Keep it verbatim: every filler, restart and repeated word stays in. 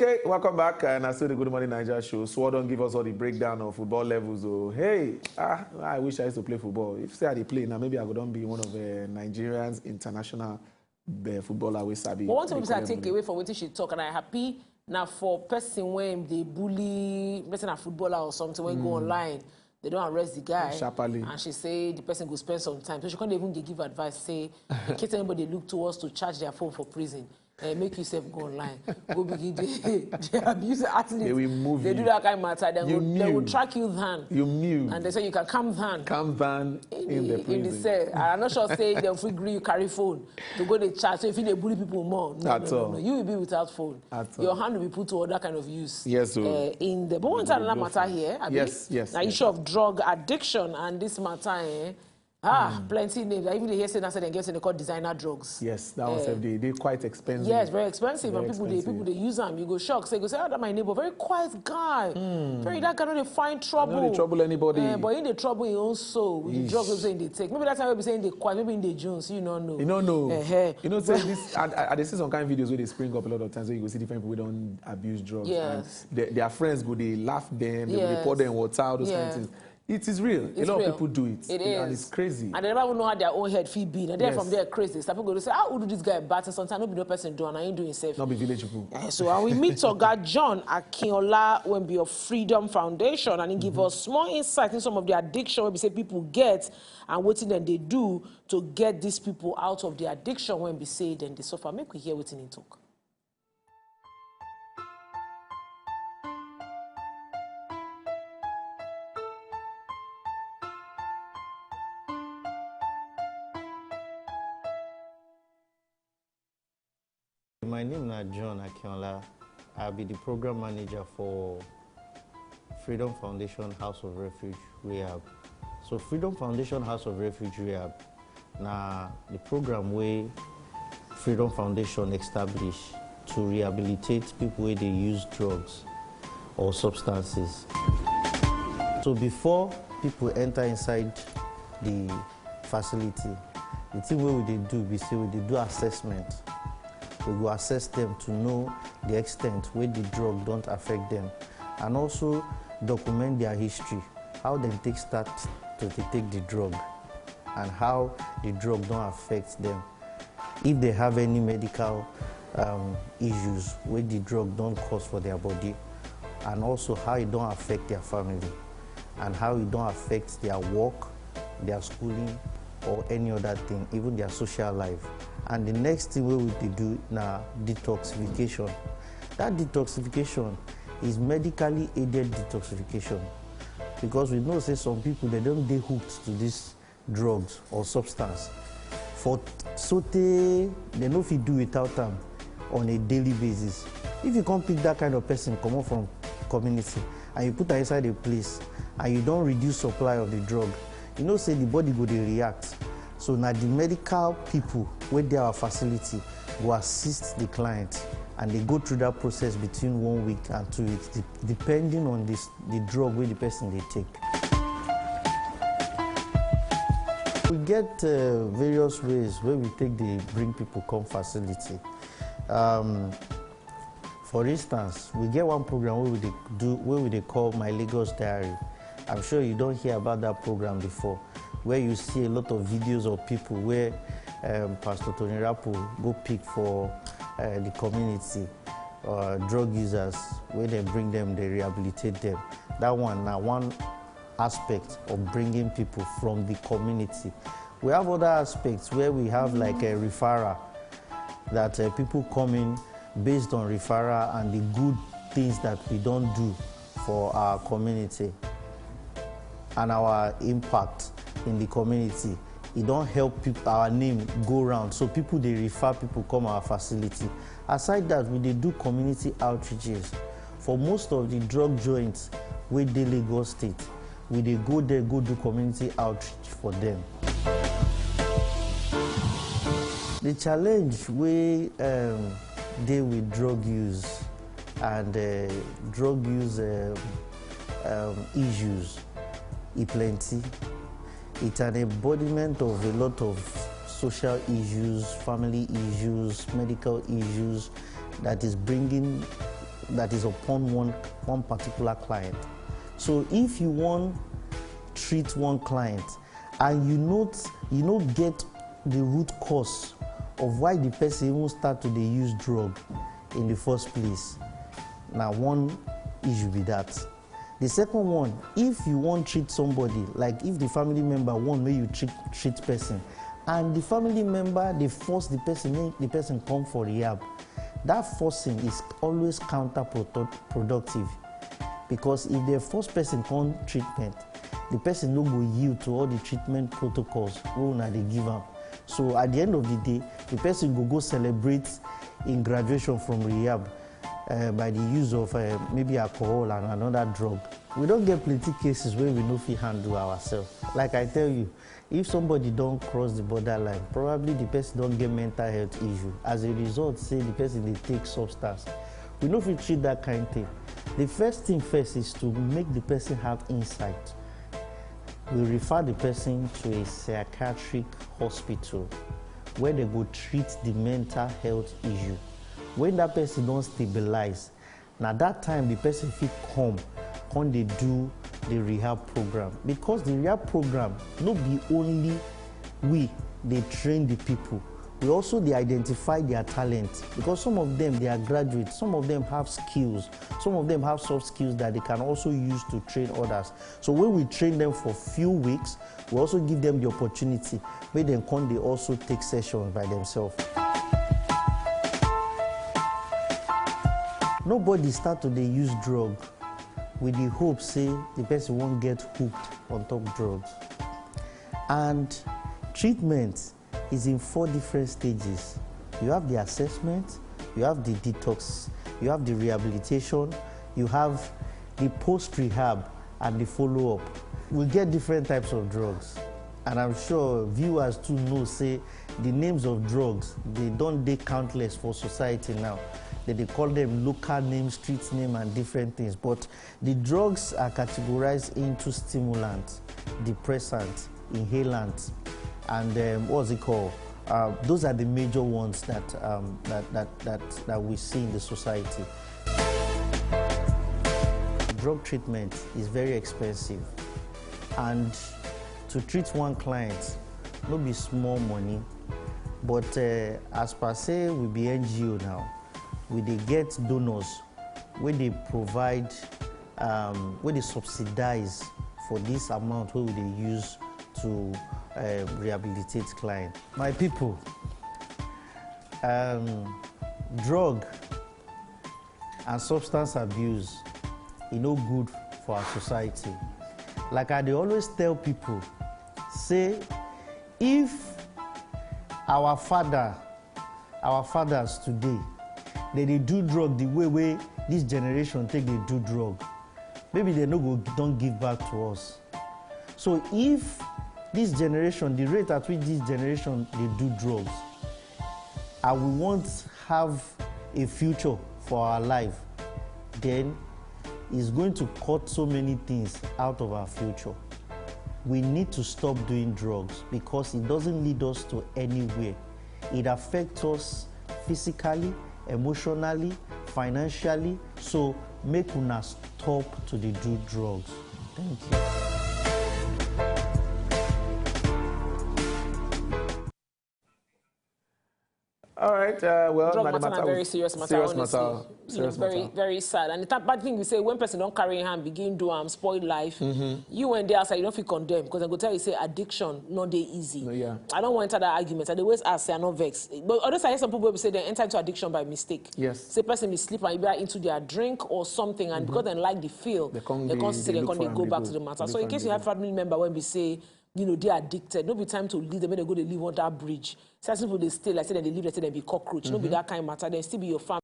Okay, welcome back. And I still the Good Morning Nigeria show. So don't give us all the breakdown of football levels. Oh, hey, ah, I wish I used to play football. If say I dey play now, maybe I could don't be one of the Nigerians international uh, footballer we sabi. But one thing wey be say I take away from wetin she talk, and I happy na for person wey dey bully, person a footballer or something wey go online, they don't arrest the guy. Sharply. And she say the person go spend some time. So she can't even dey give advice say in case anybody look towards to charge their phone for prison, uh, make yourself go online, go begin dey dey abuse athletes. They will move you. They do that kind of matter. They will track you down. You move. And they say you can come down. Come down in the prison. In the cell. And I'm not sure say they will gree you carry phone to go dey chat. So if you dey bully people more, no, no, no, no. You will be without phone. At all. Your hand will be put to other kind of use. Yes, so uh, in the. But one time another matter here. Yes, yes. Now issue of drug addiction and this matter. Eh, Ah, mm. Plenty names. I even hear say now say they get something called designer drugs. Yes, that was uh, they they quite expensive. Yes, very expensive. Very and people expensive. They people they use them. You go shock. Say go say, oh, that my neighbor, very quiet guy. Mm. Very that cannot find trouble. Not trouble anybody. Uh, but in the trouble, he own soul with the drugs they take. Maybe that's why we be saying they quiet. Maybe in the Jones, you don't know. You don't know. Uh-huh. You know, say this. I, I, I see some kind of videos where they spring up a lot of times where you go see different people don't abuse drugs. Yes. And they, their friends go they laugh them. They yes. Go they pour them water. All those yeah. Kind of things. It is real. It's a lot real. Of people do it. It is. And it's crazy. And they never even know how their own head feel be. And then yes. From there, crazy. Some people go to say, how would this guy bad? So sometimes no be no person do, and I ain't doing safe. Not be village people. Uh, so and we meet Oga John Akinola when be of Freedom Foundation, and he give mm-hmm. Us small insight in some of the addiction we say people get and what then they do to get these people out of the addiction when be say then they suffer. Make we hear what he talk. My name is John Akinola. I'll be the program manager for Freedom Foundation House of Refuge Rehab. So Freedom Foundation House of Refuge Rehab na the program wey Freedom Foundation establish to rehabilitate people wey dey use drugs or substances. So before people enter inside the facility, the thing wey we dey do be say we dey do assessment. We go assess them to know the extent wey the drug don affect them, and also document their history, how dem take start to dey take the drug and how the drug don affect them, if they have any medical um, issues wey the drug don cause for their body, and also how e don affect their family and how e don affect their work, their schooling, or any other thing, even their social life. And the next thing wey we dey do na detoxification. That detoxification is medically aided detoxification, because we know say some people they don't dey hooked to this drugs or substance for sotey they no fit do without am on a daily basis. If you come pick that kind of person comot from community and you put am inside a place and you don reduce supply of the drug, you know say the body go dey react. So na the medical people wey dey our facility go assist the client and they go through that process between one week and two weeks, de- depending on this, the drug wey the person dey take. We get uh, various ways wey we take dey bring people come facility. Um, for instance, we get one program wey we dey do, wey we dey call My Lagos Diary. I'm sure you don hear about that program before, where you see a lot of videos of people where um, Pastor Tony Rapo go pick for uh, the community, uh, drug users, where they bring them, they rehabilitate them. That one na one aspect of bringing people from the community. We have other aspects where we have like a referral that uh, people come in based on referral and the good things that we don't do for our community and our impact in the community. E don help people, our name go round, so people dey refer people come our facility. Aside that, we dey do community outreaches for most of the drug joints wey dey Lagos State. We dey go there go do community outreach for them. The challenge wey um, dey with drug use and uh, drug use um, um, issues e plenty. It's an embodiment of a lot of social issues, family issues, medical issues that is bringing that is upon one one particular client. So if you wan treat one client and you no you no get the root cause of why the person even start to dey use drug in the first place, na one issue be that. The second one, if you wan treat somebody, like if the family member wan make you treat treat person, and the family member dey force the person make the person come for rehab, that forcing is always counterproductive, because if the first person come treatment, the person no go yield to all the treatment protocols wey una dey give am. So at the end of the day, the person go go celebrate in graduation from rehab uh, by the use of uh, maybe alcohol and another drug. We don get plenty cases wey we no fit handle ourselves. Like I tell you, if somebody don cross the borderline, probably the person don get mental health issue as a result say the person dey take substance. We no fit treat that kind thing. The first thing first is to make the person have insight. We refer the person to a psychiatric hospital where they go treat the mental health issue. When that person don stabilize, na that time the person fit come come dey do the rehab program, because the rehab program no be only we dey train the people, we also dey identify their talent, because some of them they are graduates, some of them have skills, some of them have soft skills that they can also use to train others. So when we train them for few weeks, we also give them the opportunity make dem come dey also take sessions by themselves. Nobody start to dey use drug with the hope say the person wan get hooked on top drugs. And treatment is in four different stages. You have the assessment, you have the detox, you have the rehabilitation, you have the post-rehab and the follow-up. We get different types of drugs, and I'm sure viewers too know say the names of drugs, they don dey countless for society now. They dey call them local name, street name and different things, but the drugs are categorized into stimulants, depressants, inhalants, and um, what's it called? Uh, those are the major ones that, um, that, that, that, that we see in the society. Drug treatment is very expensive, and to treat one client no be small money. But uh, as per say we be N G O now, we dey get donors wey dey provide, um, wey dey subsidize for this amount wey we dey use to uh, rehabilitate client. My people, um, drug and substance abuse, e no good for our society. Like I dey always tell people, say if our father, our fathers today, they dey do drug the way wey this generation take dey do drug, maybe they no go don give back to us. So if this generation, the rate at which this generation dey do drugs, and we want have a future for our life, then it's going to cut so many things out of our future. We need to stop doing drugs because it doesn't lead us to anywhere. It affects us physically, emotionally, financially. So make una stop to dey do drugs. Thank you. All right. Uh, well, Drug na the matter na matter very was- serious matter, serious honestly. matter. You know, Serious very, matter. very sad. And the th- bad thing we say, when person don't carry hand, begin do am, spoil life. You went there outside, you don't feel condemned because I go tell you say addiction no dey easy. No, yeah. I don't want to enter that argument. I always ask, say I no vex. But others, I hear some people will say they enter into addiction by mistake. Yes. Say person be sleep and you be into their drink or something, and because they like the feel, They come they dey- come still dey they look come for they am, go dey back go. To the matter. Dey So in look case am, you dey go. have family member when we say, you know, they are addicted, no be time to leave them when they go they live under bridge. Some people they stay like say they live like say they be cockroach. No be that kind matter. They still be your family.